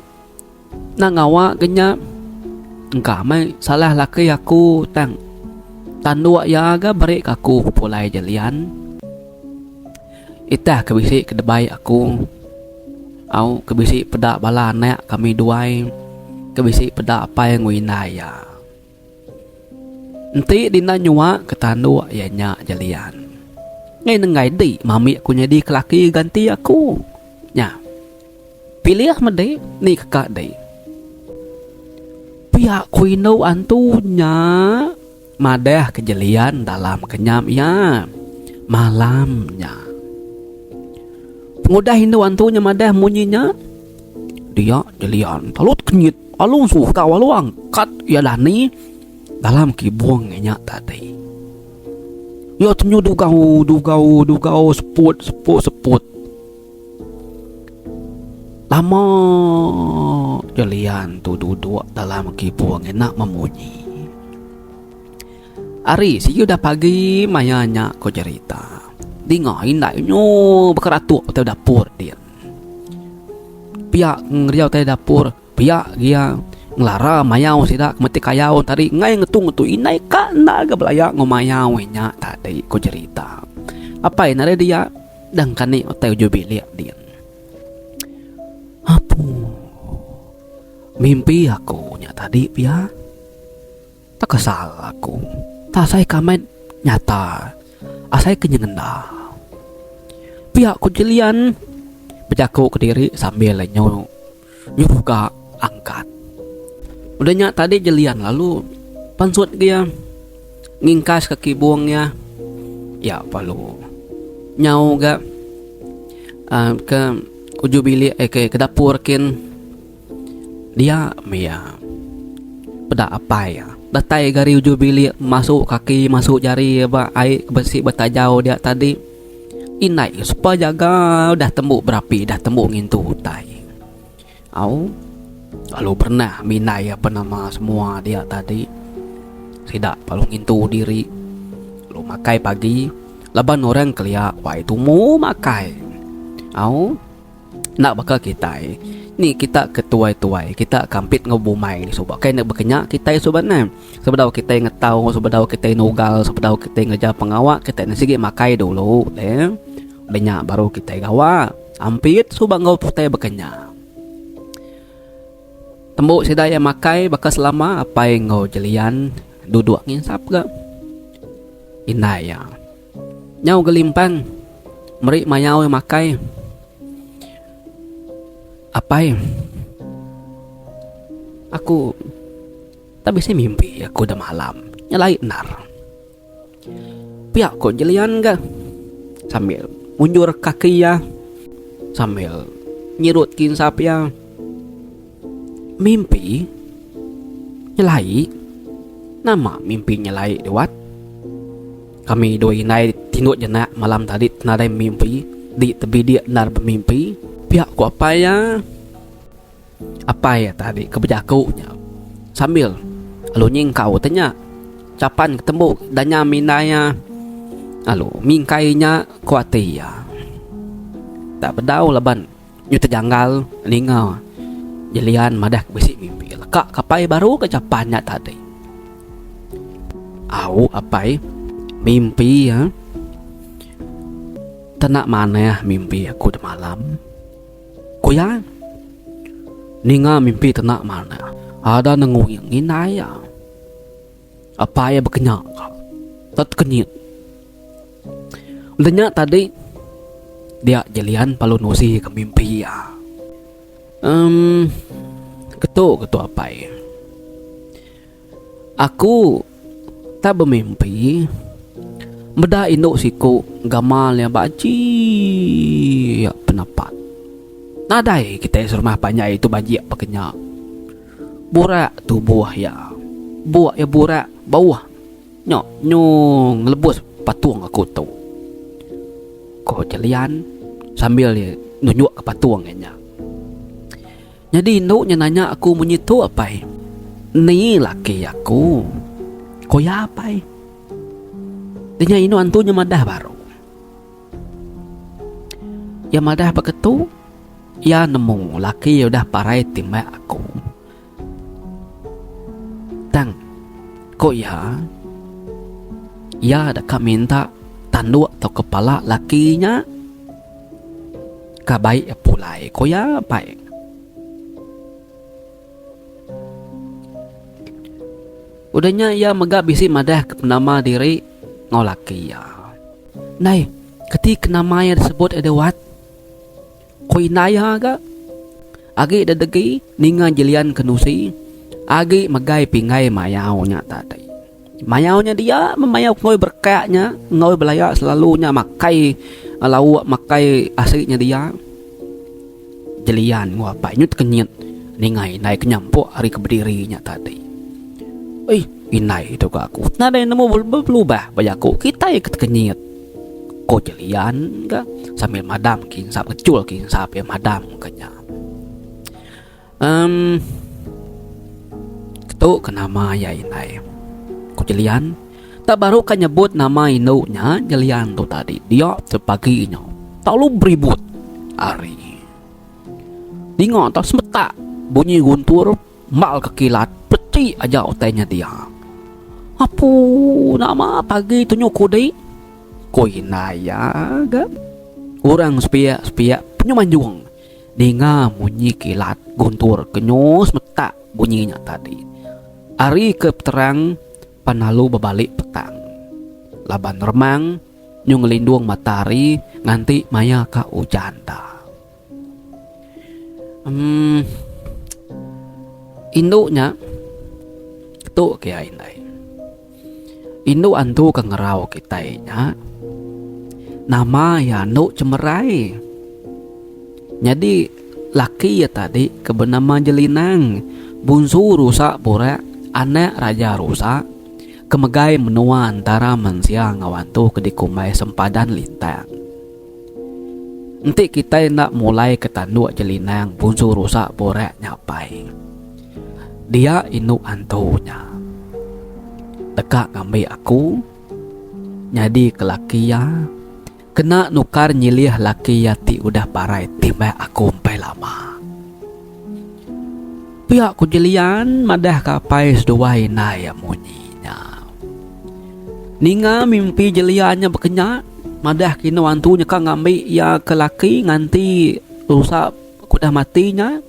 Enda ngawa ke nya engka meh salah laki aku tang tanduk iya ga beri ka aku pulai jelian. Itah ke bisi ke debai aku au ke bisi peda bala anak kami duai ke bisi peda apai enggau indai iya. Enti dina nyua ke tanduk iya nya jelian. Ngai nenggai di mami aku nyadi ke laki ganti aku. Nya. Pilih medi ni ke ka di. Pia ku indu antu nya madah ke jelian dalam kenyap iya malam nya. Pengudah indu antu nya madah munyi nya dia jelian lalu tekenyit. Lalu suka lalu angkat iya dani dalam kibung iya nya tadi. Iya tenyu dugau dugau dugau seput seput seput. Lama jelian tu duduk dalam kibung iya enda memunyi. Ari sigi udah pagi maya nya ko jerita. Dinga indai nyu bekeratuk utai dapur din. Pia ngereja utai dapur pia gia ngelara mayau sida ke meti kayau tadi enggai ngetu ngetu indai ka enda ga belaya enggau mayau inya tadi ku jerita. Apai nadai dia dang kani utai ujung bilik din. Apu mimpi aku nya tadi pia. Tekesal aku. Tak asai ke amat nyata. Asai ke nyengenda. Pia ku Jelian bejaku kediri sambil nyu nyuruga angkat. Udah nya tadi Jelian lalu pansut ke iya ngingkas ke kibung iya. Iya lalu nyau ga uhh ke ujung bilik eh ke dapur kin. Dia meh iya. Peda apai iya. Datai ga ari ujung bilik masu kaki masu jari iya ba ai ke bisi betajau dia tadi. Indai iya supa jaga udah tembu berapi udah tembu ngintu utai. Au lalu pernah mindai iya penama semua dia tadi. Sida lalu ngintu diri lalu makai pagi laban orang kelia wai tumu makai. Au. Enda baka kitai. Ni kita ke tuai-tuai, kita ke ampit enggau bumai ni suba. Kai enda baka nya kitai suba neh. Sebedau kitai ngetau, sebedau kitai nugal, sebedau kitai ngereja pengawa, kitai enda sigi makai dulu deh. Udah nya baru kitai gawa. Ampit suba enggau utai baka nya. Tembu sida iya makai baka selama apai enggau jelian duduk nginsap ga. Indai iya. Nyau gelimpang meri mayau iya makai. Apai aku tak bisi mimpi aku da malam nyelai endar. Pia ko jelian ga sambil ngunjur kaki iya. sambil nyirut kinsap iya. Mimpi nyelai? Nama mimpi nyelai deh wat? Kami dua indai tinduk jenak malam tadi nadai mimpi di tebidik endar bemimpi. Pia ku apai iya. Apai iya tadi ke bejaku nya sambil lalu nyingkau te nya chapan ke tembu danyam indai iya lalu mingkai nya ku ati iya. Tak bedau laban nyu tejanggal ninga Jelian madah ke bisi mimpi leka ke apai baru ke chapan nya tadi. Au apai mimpi iya tena manah mimpi aku demalam. Ku iya, ninga mimpi tena manah ada nenguing indai iya. Apai iya bekenya ka tekenyit. Udah nya tadi dia Jelian lalu nusi ka mimpi iya. Em ketu ketu apai. Aku tak bemimpi meda indu siku gamal iya bajik penepat. Nadai kitai serumah panjai tu bajik baka nya. Burak tubuh iya. Buk iya burak bauh nya nyu ngelebus patung aku tu. Ko Jelian sambil iya nunjukka patung iya nya. Nyadi indu nya nanya aku munyi tu apai. Ni laki aku? Ko iya apai. Nya indu antu nya madah baru. Iya madah baka tu, iya nemu laki iya udah parai timbak aku. Tang ko iya, iya deka minta tanduk tauka pala laki nya. Ka bai iya pulai, ko iya pai. Udah nya iya mega bisi madah ke penama diri enggau laki iya. Ndai, keti ke nama iya disebut Edward? Ko indai iya ga. Agi dedegi ninga Jelian ke nusi, agi megai pinggai mayau nya tadi. Mayau nya dia meh mayau enggau berekak nya enggau belaya selalu nya makai lauk makai asi nya dia. Jelian enggau apai nyu tekenyit ninga indai ke nyampuk ari ke bediri nya tadi. Eih indai tu ka aku nadai nemu belubah ba jaku kitai ke tekenyit ko Jelian ga sambil madam kinsap ngechul kinsap iya madam ka nya. Emm Ketu ke nama iya indai. Ku Jelian. Tak baru ka nyebut nama indu nya Jelian tu tadi dia sepagi nya tau lu beribut ari. Dinga tau semetak bunyi guntur embal ke kilat peti aja utai nya dia. Apu nama pagi tu nyu kudi ku indai iya ga. Orang sepiak-sepiak penyu manjung. Ninga munyi kilat guntur ke nyu semetak bunyi nya tadi. Ari ke peterang pan lalu bebali petang. Laban remang nyu ngelindung mata hari nganti maya ka ujan da. Emm indu nya tu ke iya indai. Indu antu ke ngerau kitai nya nama iya anu Chemerai. Nyadi laki iya tadi ke benama Jelinang Bunsu Rusa Burak anak Raja Rusa ke megai menua entara mensia enggau antu ke dikumbai Sempadan Lintang. Enti kitai enda mulai ke tanduk Jelinang Bunsu Rusa Burak nya apai. Dia indu antu nya deka ngambi aku nyadi ke laki iya kena nukar nyilih laki iya ti udah parai timbak aku empai lama. Pia ku Jelian madah ka apai seduai indai iya munyi nya. Ninga mimpi Jelian nya bekenya madah ke indu antu nya ka ngambi iya ke laki nganti rusa ke udah mati nya.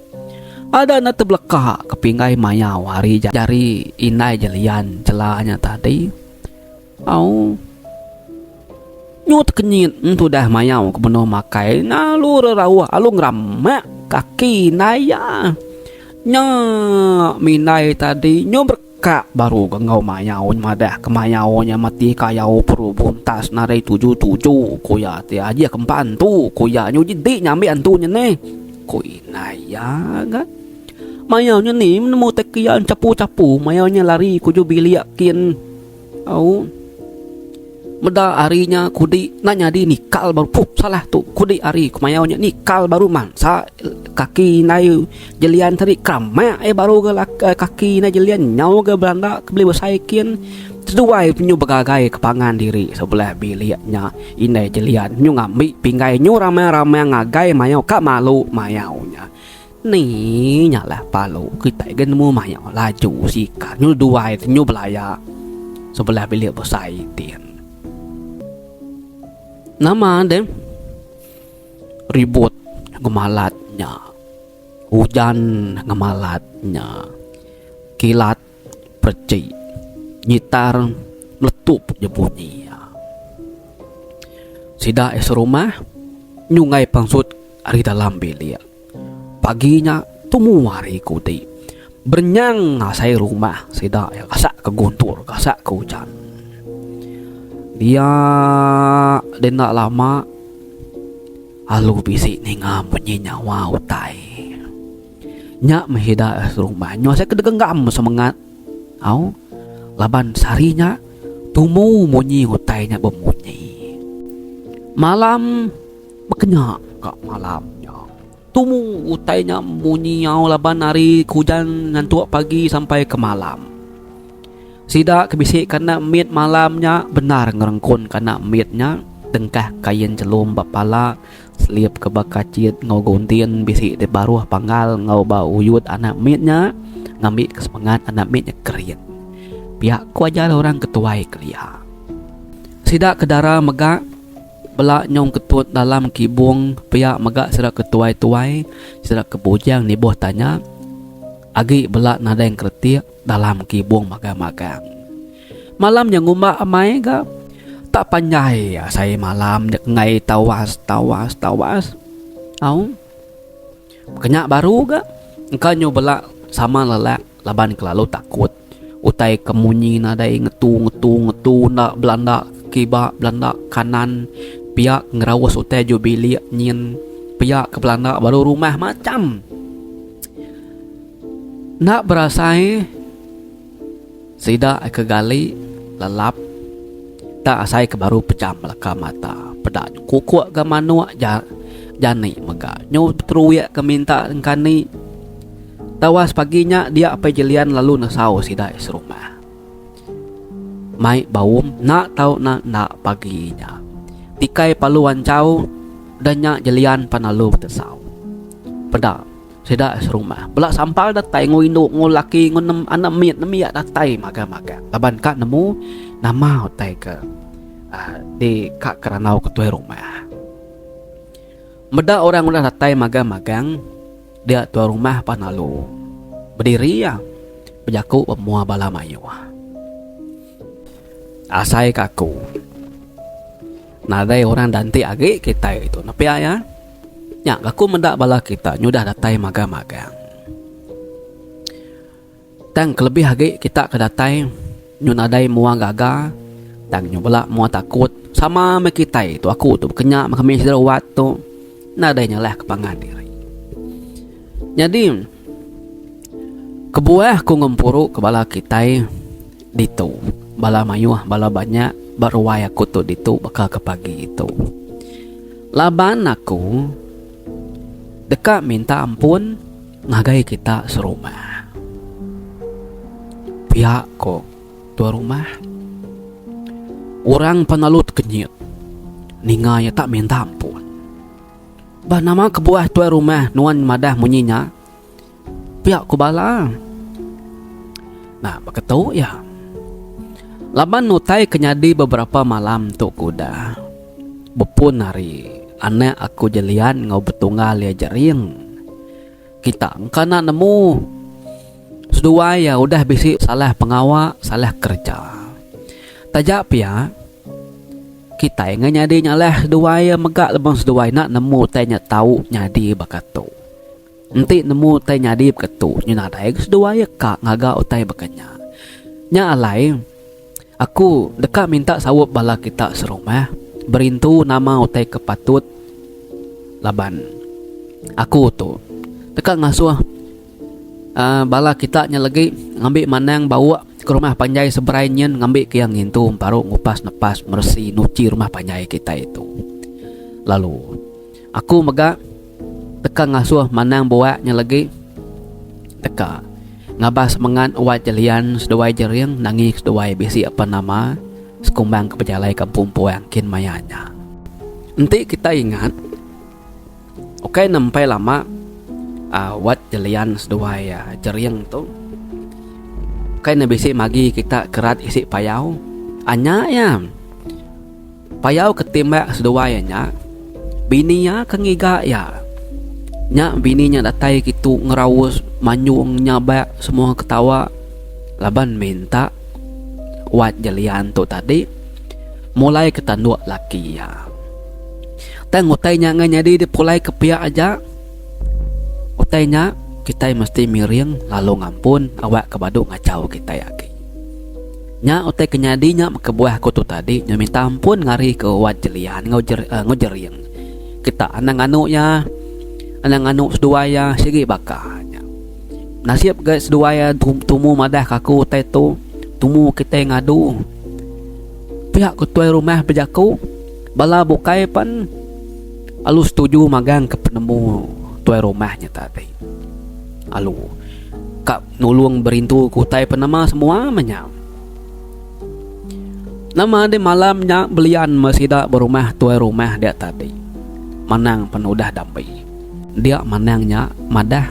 Ada enda tebeleka ke pinggai mayau ari jari indai jelian chela nya tadi. Au. Nyu tekenyit entudah mayau ke benung makai lalu rerauh alu ngeramak kaki indai iya. Nya mindai tadi nyu bereka. Berekak baru ga enggau mayau nya madah ke mayau nya mati kayau peru buntas nadai tuju-tuju ku iya ti ajih ke empa antu ku iya nyuji di nya ambi antu nya neh ku indai iya ga. Mayau nya ni nemu tai ke iya chapu-chapu mayau nya lari ke ujung bilik kin. Au. Meda ari nya kudi enda nyadi nikal baru puh salah tu kudi ari ku mayau nya nikal baru mansa kaki indai jelian tadi keramak iya baru ga kaki indai jelian nyau ga belanda ke beli besai kin seduai penyu begagai ke pangan diri sebelah bilik nya indai jelian nyu ngambi pinggai nyu ramang ramang ngagai mayau ka malu mayau nya. Ni nya lah palu kitai ga nemu mayuh laju sikar nyu duai ti nyu belaya sebelah bilik besai tin. Nama deh ribut ngemalat nya ujan ngemalat nya kilat perchi nyitar meletup je bunyi iya. Sida serumah nyunggai pansut ari dalam bilik. Pagi nya tumu hari ke uti berenyang asai rumah sida iya gasak ke guntur gasak ke ujan. Dia deh enda lama alu bisi ninga munyi nyawa utai. Nya meh sida serumah nyau asai ke degenggam semengat au laban sehari nya tumu munyi utai nya bemunyi. Malam. Bekenya ka malam nya. Tumu utai nya munyi nyau laban hari ke ujan nyentuk pagi sampai ke malam. Sida ke bisi ke anak mit malam nya bendar ngerengkun ke anak mit nya tengkah kain chelum ba pala, selip ke ba kachit enggau guntin bisi di baruh panggal enggau ba uyut anak mit nya ngambi ke semengat anak mit nya kering. Pia ku ajar orang ke tuai kelia. Sida ke dara mega. Bela nyong ketut dalam kibung pia mega sida ke tuai-tuai, sida ke bujang nibuh tanya, agi bela nadai engkeretik dalam kibung magang-magang. Malam nya ngumba amai ga tak panjai asai malam nya enggai tawas tawas tawas. Au. Kenya baru ga engka nyu bela sama lelak laban kelalu takut. Utai ke munyi nadai ngetu ngetu ngetu enda belanda kiba belanda kanan pia ngeraus utai ju bilik nyin pia ke belanda baru rumah macam. Enda berasai sida ke gali lelap tak asai ke baru pejam leka mata peda kukuk ga manuk ja jani mega nyu beteruik ke minta engkani. Tawas pagi nya dia Apai Jelian lalu nesau sida serumah. Mai baum enda tau enda enda pagi nya. Tikai palu anchau udah nya Jelian pan lalu betesau. Peda sida serumah bela sampal datai enggau indu enggau laki enggau nem anak mit nembiak datai magang-magang laban ka nemu nama utai ke uhh di ka kerandau ketuai rumah. Meda orang udah datai magang-magang dia tuai rumah pan lalu bediri iya bejaku ba mua bala mayuh. Asai ka aku nadai orang danti agi kitai tu ne pia iya. Nya ga aku meda bala kita nyudah datai magang-magang. Tang kelebih agi kita ke datai nyu nadai mua gaga tang nyu bela mua takut sama meh kitai tu aku tu bekenya meh kami sida wat tu nadai nyalah ke pangan diri. Nyadi kebuah ku ngempuru ke bala kitai ditu bala mayuh bala banyak ba ruai aku tu ditu baka ke pagi tu laban aku deka minta ampun. Ngagai kita serumah. Pia ko tuai rumah. Orang pan lalu tekenyit ninga iya tak minta ampun. Bah nama kebuah tuai rumah nuan madah munyi nya? Pia ko bala. Nah baka tu iya. Laban utai ke nyadi beberapa malam tu ke udah bepun ari anak aku Jelian enggau betunggal iya Jering. Kita engka enda nemu seduai iya udah bisi salah pengawa, salah kereja. Taja pia, kitai enggai nyadi nyalah seduai iya mega lebuh seduai enda nemu utai nya tau nyadi baka tu. Enti nemu utai nyadi baka tu, nya nadai ga seduai iya ka ngaga utai baka nya. Nya alai, aku deka minta saup bala kita serumah berintu nama utai ke patut laban aku tu deka ngasuh uhh bala kita nya legi ngambi manang bauk ke rumah panjai seberai nyin ngambi ke iya ngintu emparu ngupas nepas meresi nuchi rumah panjai kitai tu. Lalu aku mega deka ngasuh manang buak nya legi deka ngabas semengat wat jelian seduai jering nangi seduai bisi apan nama sekumbang ke bejalai kampung puang kin maya nya. Enti kitai ingat. Ukai ne empai lama uhh wat jelian seduai jering tu ukai ne bisi magi kita kerat isi payau anya iya. Payau ke timbak seduai nya bini iya ke ngiga iya. Nya bini nya datai kitu ngeraus manjung nyabak semua ketawa laban minta wat jelian tu tadi mulai ke tanduk laki iya. Tang utai nya ngan nyadi dipulai ke piak aja. Utai nya kitai mesti miring lalu ngampun awak ke badu ngachau kitai agi. Nya utai ke nyadi nya kebuah aku tu tadi nya minta ampun ngari ke wat jelian enggau enggau jering. Kita anang nganu iya anang nganu seduai iya sigi baka nya. Nasib ga seduai iya tumu madah ka aku utai tu tumu kitai ngadu. Pia ku tuai rumah bejaku, bala bukai pan alu setuju magang ke penemu tuai rumah nya tadi. Alu ka nulung berintu ke utai penema semua meh nya. Nama deh malam nya belian meh sida berumah tuai rumah dia tadi. Manang pan udah dambi. Dia manang nya madah.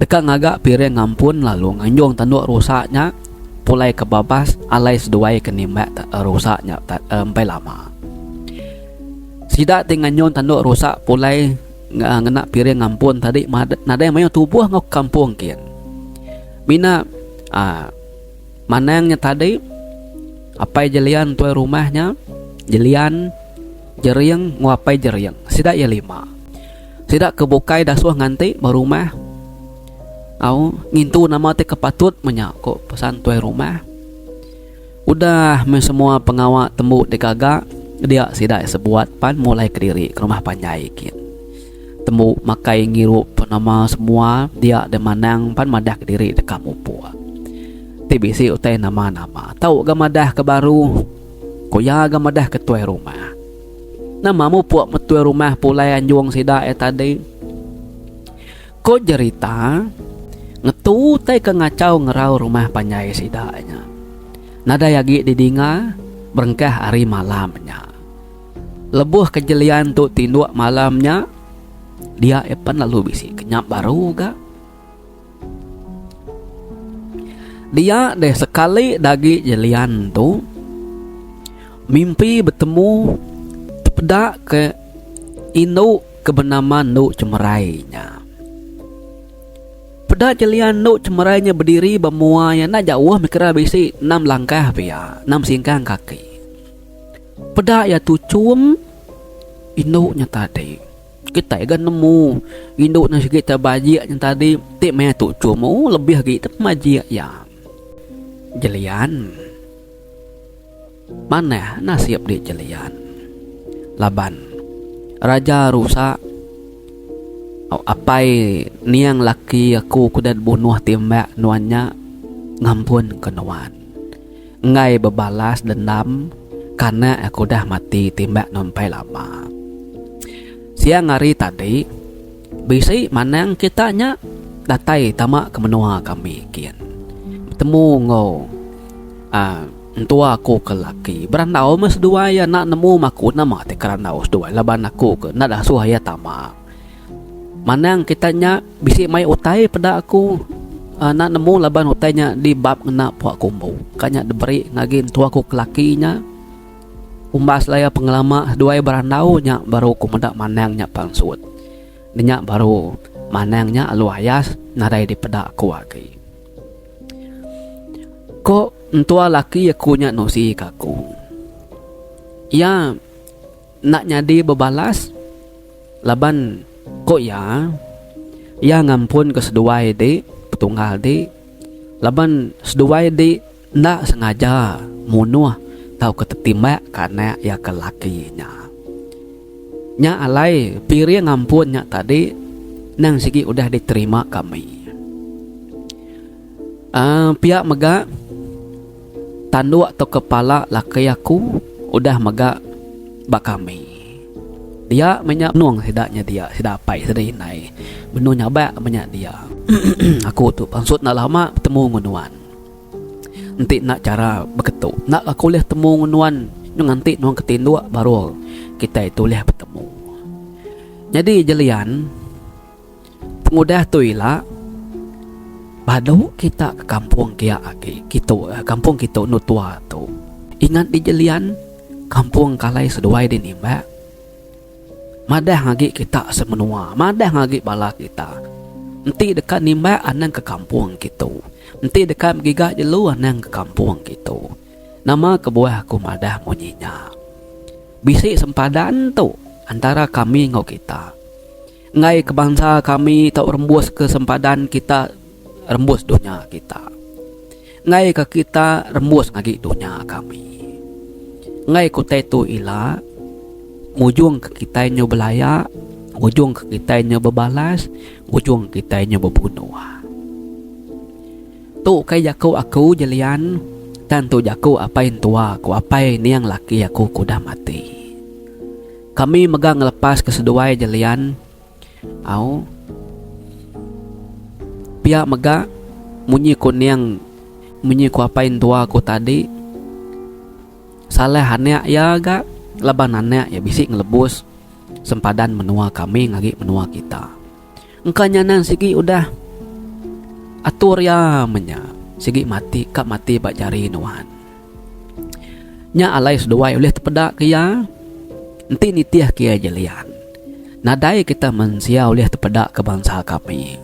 Deka ngaga piring ngampun lalu nganjung tanduk rusa nya pulai ke babas alai seduai ke nimbak rusa nya empai lama. Sida ti nganjung tanduk rusa pulai ngena piring ngampun tadi nadai mayuh tubuh enggau kampung kin. Mina aaa manang nya tadi apai Jelian tuai rumah nya Jelian Jering enggau apai Jering sida iya lima. Sida ke bukai dasuh nganti ba rumah au ngintu nama ti ke patut menya ku pesan tuai rumah. Udah meh semua pengawa tembu digaga dia sida sebuat pan mulai kediri ke rumah panjai gin. Tembu makai ngirup penama semua dia deh manang pan madah kediri deka mupuk. Ti bisi utai nama-nama tau ga madah ke baru ku iya ga madah ke tuai rumah. Nama mupuk metuai rumah pulai anjung sida iya tadi. Ko jerita, ngetu utai ke ngachau ngerau rumah panjai sida nya. Nadai agi didinga berengkah ari malam nya. Lebuh ke jelian tu tinduk malam nya, dia iya pan lalu bisi kenyap baru ga. Dia deh sekali dagi jelian tu mimpi betemu tepeda ke indu ke benama Endu Chemerai nya. Peda jelian Endu Chemerai nya bediri ba mua iya enda jauh meh kira bisi enam langkah pia, enam singkang kaki. Peda iya tuchum indu nya tadi. Kitai ga nemu indu ne sigi te bajik nya tadi ti meh tuchum ooh lebih agi te pemajik iya. Jelian. Manah nasib di Jelian. Laban Raja Rusa apai niang laki aku ke udah dibunuh timbak nuan nya ngampun ke nuan. Enggai bebalas dendam kanak aku udah mati timbak nuan empai lama. Siang hari tadi bisi manang kita nya datai tama ke menua kami gin. Betemu enggau aaa entua aku ke laki berandau meh seduai iya enda nemu meh aku nama ti kerandau seduai laban aku ke enda dasuh iya tama. Manang kita nya bisi mai utai peda aku enda nemu laban utai nya dibap ngena pua kumbu. Ka nya diberi ngagi entua aku ke laki nya. Umbas laya pengelama seduai berandau nya baru ku meda manang nya pansut. Nya baru manang nya alu ayas nadai dipeda aku agi. Ko entua laki aku nya nusi ka aku. Iya enda nyadi bebalas. Laban, ku iya, iya ngampunka seduai di petunggal di, laban seduai di enda sengaja munuh tauka tetimbakka anak iya ke laki nya. Nya alai piring ampun nya tadi nang sigi udah diterima kami. Aaa pia mega tanduk tauka pala laki aku udah mega ba kami. Dia meh nya benung sida nya dia sida apai sida indai benung nyabak meh nya dia. Aku tu pansut enda lama betemu enggau nuan. Enti enda chara beketu enda aku ulih temu ngan nuan nyu nganti nuan ke tinduk baru kitai tu ulih betemu. Nyadi jelian pengudah tu ila badu kita ke kampung kia agi kitu kampung kitu endu tua tu. Ingat di jelian kampung kalai seduai di nimbak. Madah agi kita semenua, madah agi bala kita. Enti deka nimbak anang ke kampung kitu. Enti deka begiga jelu anang ke kampung kitu. Nama kebuah aku madah munyi nya? Bisi sempadan tu antara kami enggau kita. Enggai ke bansa kami tau rembus ke sempadan kita rembus dunya kita. Enggai ke kita rembus agi dunya kami. Enggai ke utai tu ila ngujung ke kitai nyu belaya, ngujung ke kitai nyu bebalas, ngujung kitai nyu bebunuh. Tu ukai jaku aku jelian tang tu jaku apai entua ku apai niang laki aku ke udah mati. Kami mega ngelepas ke seduai jelian au. Pia mega munyi ku niang munyi ku apai entua ku tadi salah anak iya ga laban anak iya bisi ngelebus sempadan menua kami ngagai menua kita. Engka nya nang sigi udah atur iya menya sigi mati ka mati ba jari nuan. Nya alai seduai ulih tepeda ke iya enti nitih ke iya jelian. Nadai kita mensia ulih tepeda ke bansa kami.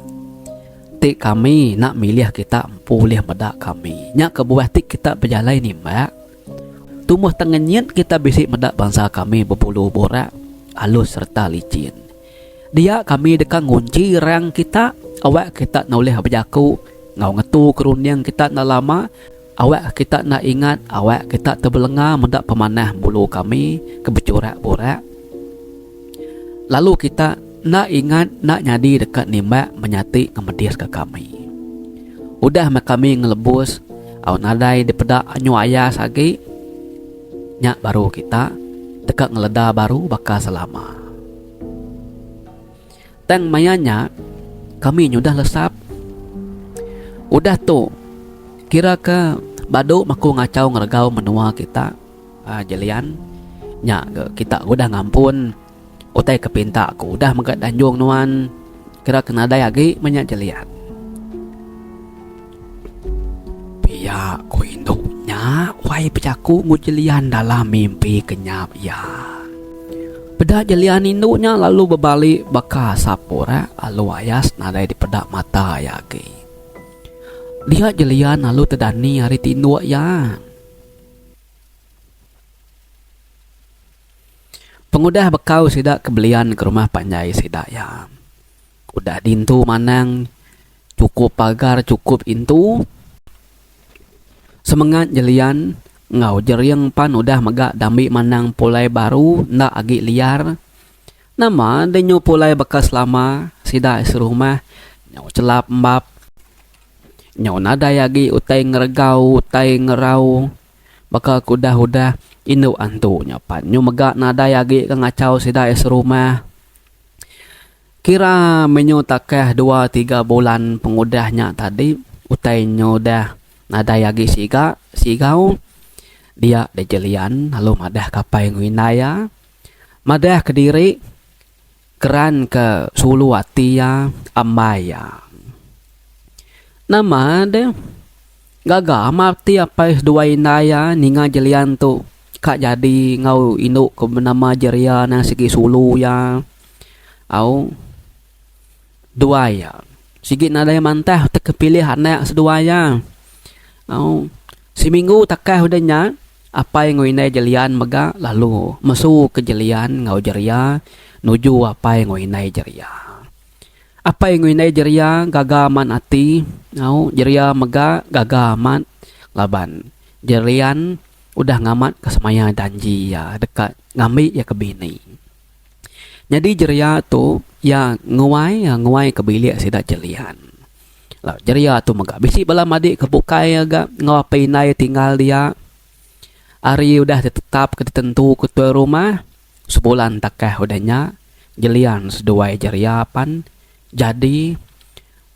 Ti kami enda milih kita empu ulih meda kami. Nya kebuah ti kita bejalai nimbak tumbuh tengenyit kita bisi meda bansa kami bebulu burak, alus sereta licin. Dia kami deka ngunchi rang kita awak kita enda ulih bejaku enggau ngetu ke runding kita enda lama Awak kita enda ingat awak kita tebelenga meda pemanah bulu kami ke bechurak burak. Lalu kita enda ingat enda nyadi deka nimbak menyati ngemediska kami. Udah meh kami ngelebus au nadai dipeda anyu ayas agi nya baru kita deka ngeleda baru baka selama. Tang maya nya, kami nyudah lesap. Udah tu, kira ke badu maku ngachau ngeregau menua kita, Jelian. Nya ke kita udah ngampun utai ke pinta aku udah mega danjung nuan. Kira ke nadai agi meh nya Jelian. Pia ku indu nya wai bejaku enggau Jelian dalam mimpi kenyap iya. Peda Jelian indu nya lalu bebali baka asap burak lalu ayas nadai dipeda mata iya agi. Dia Jelian lalu tedani ari tinduk iya. Pengudah bekau sida ke belian ke rumah panjai sida iya. Udah dintu manang chukup pagar chukup intu. Semengat jelian enggau jering pan udah mega dambi manang pulai baru enda agi liar. Nama deh nyu pulai baka selama sida serumah nyau chelap embap. Nyau nadai agi utai ngeregau utai ngerau. Baka ke udah-udah indu antu nya pan nyu mega nadai agi ke ngachau sida iya serumah. Kira meh nyu takah dua tiga bulan pengudah nya tadi utai nyu udah nadai agi siga sigau dia deh Jelian lalu madah ke apai enggau indai iya madah kediri keran ke sulu ati iya ambai iya. Nama deh. Gaga amat ati apai seduai indai iya ninga Jelian tu ka jadi enggau indu ke benama Jeria nang sigi sulu iya. Au duai iya sigi nadai mantah teka pilih anak seduai iya. Au seminggu takah udah nya apai enggau indai Jelian mega lalu mesu ke Jelian enggau Jeria nuju apai enggau indai Jeria. Apai enggau indai Jeria gaga amat ati au Jeria mega gaga amat. Laban Jelian udah ngamatka semaya danji iya deka ngambi iya ke bini. Nyadi Jeria tu iya nguai nguai ke bilik sida Jelian. Lalu Jeria tu mega bisi bala madi ke bukai ga enggau apai indai tinggal dia. Hari udah ditetapka ditentuka tuai rumah, sebulan takah udah nya Jelian seduai Jeria pan jadi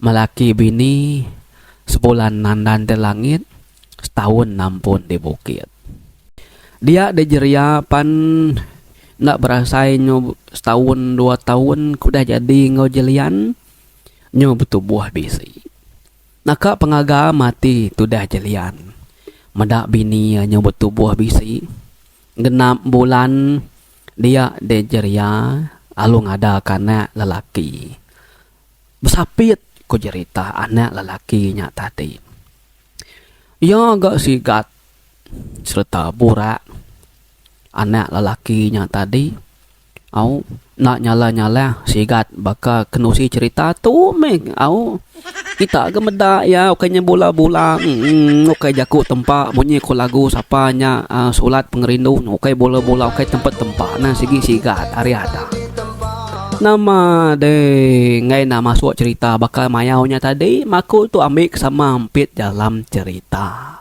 melaki bini sebulan nandan di langit, setaun nampun di bukit. Dia deh Jeria pan enda berasai nyu setaun dua taun ke udah jadi enggau Jelian nyu betubuh bisi. Naka pengaga mati tudah Jelian meda bini iya nyu betubuh bisi genap bulan dia deh Jeria alu ngada ka anak lelaki. Besapit ku jerita anak lelaki nya tadi. Iya ga sigat sereta burak anak lelaki nya tadi au enda nyalah-nyalah sigat baka ke nusi cherita tu meh au. Kita ga meda iya ukai nya bula-bula emm ukai jaku tempa munyi ku lagu sapa nya aaa sulat pengerindu ukai bula-bula ukai tempa-tempa ne sigi sigat ari ada. Nama deh enggai enda masuk cherita baka mayau nya tadi maku tu ambi ke sama ampit dalam cherita.